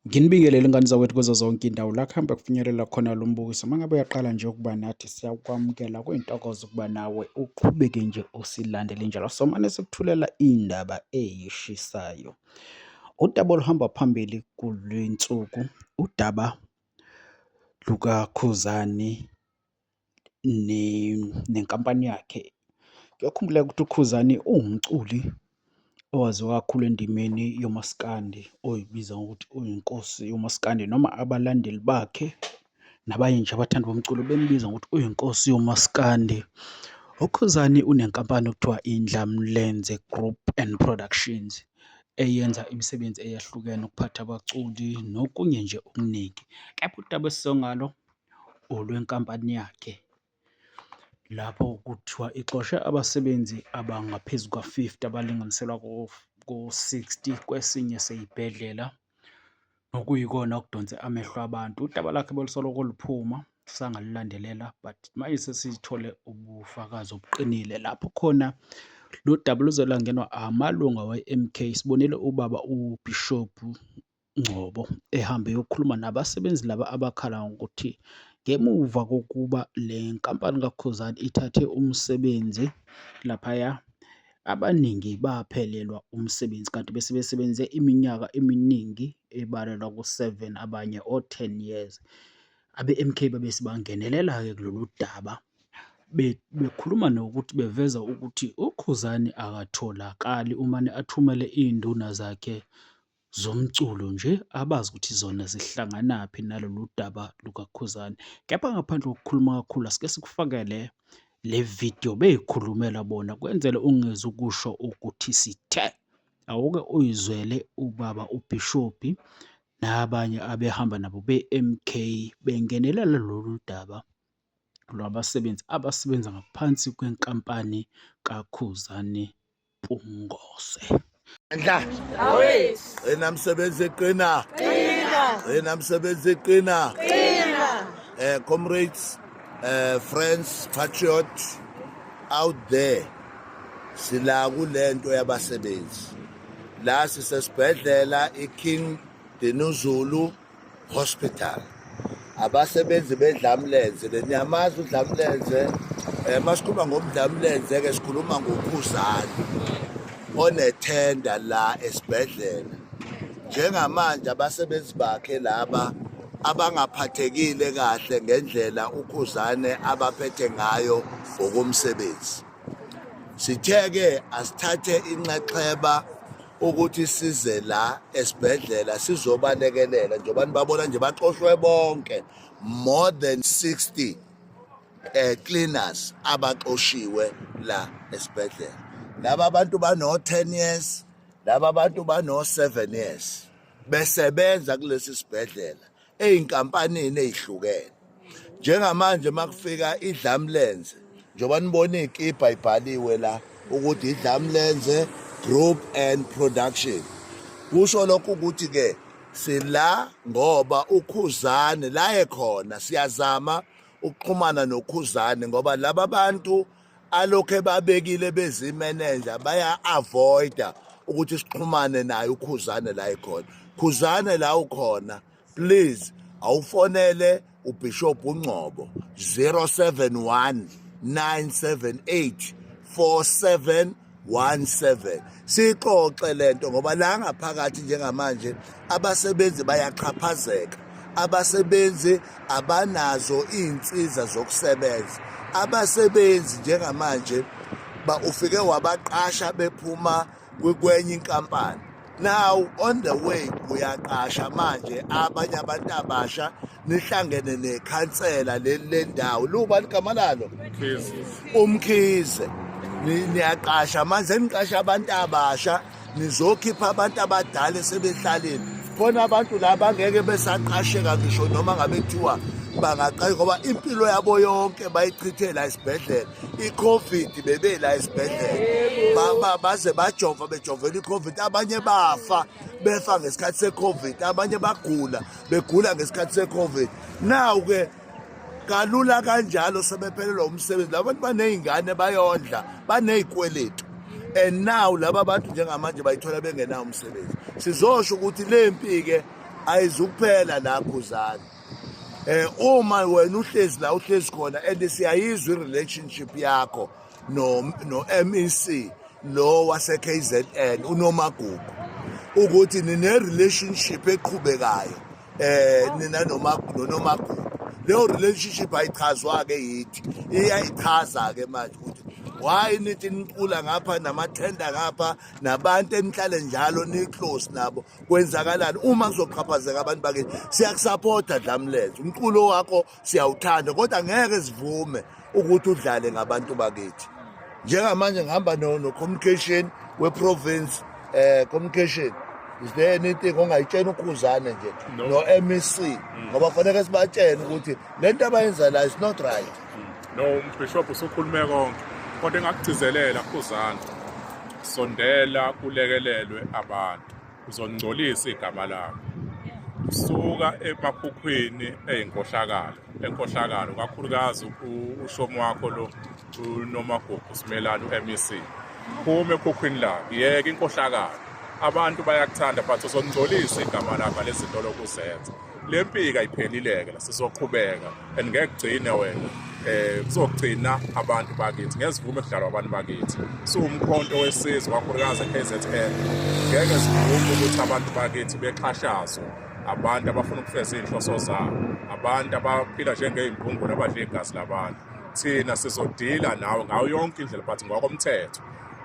Nginibingelele ngane zakwethu kuzo zonke iy'ndawo la kuhamba kufinyelela khona lo mbukiso. Uma ngabe uyaqala nje ukuba nathi siyakwamukela, kuyintokozo ukuba nawe uqhubeke nje usilandele njalo. Somane sikuthulela iy'ndaba ey'shisayo. Udaba oluhamba phambili kuley'nsuku, udaba lukaKhuzani nenkampani yakhe. Kuyakhumbuleka ukuthi uKhuzani uwumculi owaziwa kakhulu endimeni yomaskandi, oy'biza ngokuthi uyinkosi yomaskandi noma abalandeli bakhe nabanye nje abathandi bomculo bembiza ngokuthi uyinkosi yomaskandi. UKhuzani unenkampani okuthiwa Indlamlenze Group and Productions eyenza imisebenzi eyahlukene ukuphatha abaculi nokunye nje okuningi. Kepha udaba esizongalo olwenkampani yakhe lapho kuthiwa ixoshe abasebenzi abangaphezu kwa-50 abalinganiselwa ku-60 kwesinye sey'bhedlela nokuyikona okudonse amehlo abantu. Udaba lakhe belusoloko luphuma sangalulandelela but manje sesithole ubufakazi obuqinile lapho khona lo daba luze lwangenwa amalunga we-M_K. Sibonile ubaba uBishop Ngcobo ehambe eyokhuluma nabasebenzi laba abakhala ngokuthi ngemuva kokuba le nkampani kaKhuzani ithathe umsebenzi laphaya, abaningi baphelelwa umsebenzi kanti bese besebenze iminyaka eminingi ebalelwa ku-7 abanye o-10 years. Abe-M_K babe sebangenelela-ke kulolu daba bekhuluma nokuthi beveza ukuthi uKhuzani akatholakali umane athumele iy'nduna zakhe zomculo nje abazi ukuthi zona zihlanganaphi nalolu daba lukaKhuzani. Kepha ngaphandle kokukhuluma kakhulu asike sikufakele le video beyikhulumela bona kwenzele ungeze ukusho ukuthi sithe. Awuke uyizwele ubaba uBhishobhi nabanye abehamba nabo be-M_K bengenelela lolu daba lwabasebenzi abasebenza ngaphansi kwenkampani kaKhuzani Mpungose. Ndla. Qina msebenzi qina. Qina. Qina msebenzi qina. Qina. Comrades, friends, patriots out there. Sila kulento yabasebenzi. La sisesibhedlela iKing Dinuzulu Hospital. Abasebenzi bedlamlenze leniyamazi udlamlenze masikhuluma ngomdlamlenze ke sikhuluma ngokhuzani onethenda la esibhedlela njengamanje abasebenzi bakhe laba abangaphathekile kahle ngendlela ukhuzane abaphethe ngayo ngokomsebenzi. Sithe-ke asithathe inxexheba ukuthi size la esibhedlela sizobalekelela njengoba nibabona nje baxoshwe bonke more than 60 cleaners abaxoshiwe la esibhedlela. Laba bantu bano 10 years, laba bantu bano 7 years besebenza kulesi sibhedlela ey'nkampanini ey'hlukene. Njengamanje makufika idlamlenze njengoba nibona iy'kibha ibhaliwe la ukuthi idlamlenze group and production, kusho lokho ukuthi-ke sila ngoba uKhuzane la ekhona siyazama ukuxhumana noKhuzane ngoba laba bantu alokhu ebabekile bezimenenja baya-avoida ukuthi sixhumane naye uKhuzane la ekhona. Khuzane la ukhona, please awufonele uBishop uNgcobo 071 978 4717 sixoxe lento ngoba la ngaphakathi njengamanje abasebenzi bayaxhaphazeka, abasebenzi abanazo iy'nsiza zokusebenza, abasebenzi njengamanje ba ufike wabaqasha bephuma kwenye inkampani. Now on the way uyaqasha manje abanye abantu abasha nihlangene nekhansela leli lendawo lubani igama lalo uMkhize niyaqasha manje niqasha abantu abasha nizokhipha abantu abadala esebehlalile khona abantu la bangeke besaqasheka ngisho noma ngabe kuthiwa bangaqasha ngoba impilo yabo yonke bayichithe la esibhedlela. I-COVID bebe la esibhedlela baze bajova bejovela i-COVID, abanye bafa befa ngesikhathi se-COVID, abanye bagula begula ngesikhathi se-COVID. Now ke kalula kanjalo sebephelelwa umsebenzi laba bantu baney'ngane bayondla baney'kweletu and now laba bantu njengamanje bayithola bengenawo umsebenzi. Sizosho ukuthi le mpi-ke Ayizukuphela la, Khuzani. Uma wena uhlezi la uhlezi khona and siyayizwa i-relationship yakho no MEC lo wase KZN uNomagugu, ukuthi nine relationship eqhubekayo nina noma noNomagugu. Leyo relationship ayichazwa ke yithi, iyayichaza ke manje ukuthi why nithi nicula ngapha namathenda ngapha nabantu enihlale njalo ni-close nabo. Kwenzakalani uma kuzoqhaphazeka abantu bakithi? Siyakusapota, Dlamlenze, umculo wakho siyawuthanda, kodwa ngeke sivume ukuthi udlale ngabantu bakithi. Njengamanje ngihamba no-communication we-province. Communication, is there anything ongayitshena uKhuzane nje no-MEC, ngoba kufanele sibatshene ukuthi le nto abayenza la is not right? No, umbhishobhi usukhulume konke, kodwa engakugcizelela, Khuzani, sondela kulekelelwe abantu. Uzongcolisa igama lakho. Suka emakhukhwini eyinkohlakalo, enkohlakalo, kakhulukazi ushomo wakho lo uNomagugu Simelane, u-MEC. Phuma ekhukhwini lakhe, yeka inkohlakalo. Abantu bayakuthanda, but uzongcolisa igama lakho lezi zinto lokuzenza. Le mpika ayiphelile-ke la, sizoqhubeka and ngeke kugcine wena, kuzogcina abantu bakithi. Ngeke sivume kudlalwa abantu bakithi. Siwumkhonto wesizwe, kakhulukazi e-KZN, ngeke sivume ukuthi abantu bakithi bexhashazwe abantu abafuna ukufeza iy'nhloso zabo, abantu abaphila njengey'mbungulu abadla igazi labantu. Thina sizodila nawe ngayo yonke indlela, but ngokomthetho.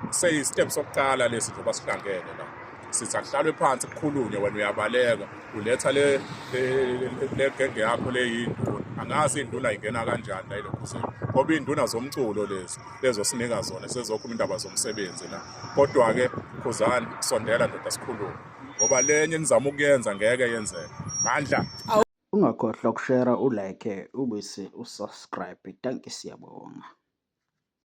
Seyi-step sokuqala lesi njengoba sihlangene la, sithi akuhlalwe phansi kukhulunywe. Wena uyabaleka, uletha le genge yakho leyinduna. Angazi iy'nduna ingena kanjani la elokhuzeni, ngoba iy'nduna zomculo lezi lezosinika zona sezokhuluma indaba zomsebenzi la. Kodwa-ke Khuzani, sondela ndoda, sikhulume, ngoba lenye enizama ukuyenza ngeke yenzeke. Mandla. Ungakhohlwa ukushera, ulike, ubese usubscribe. Dankie, siyabonga.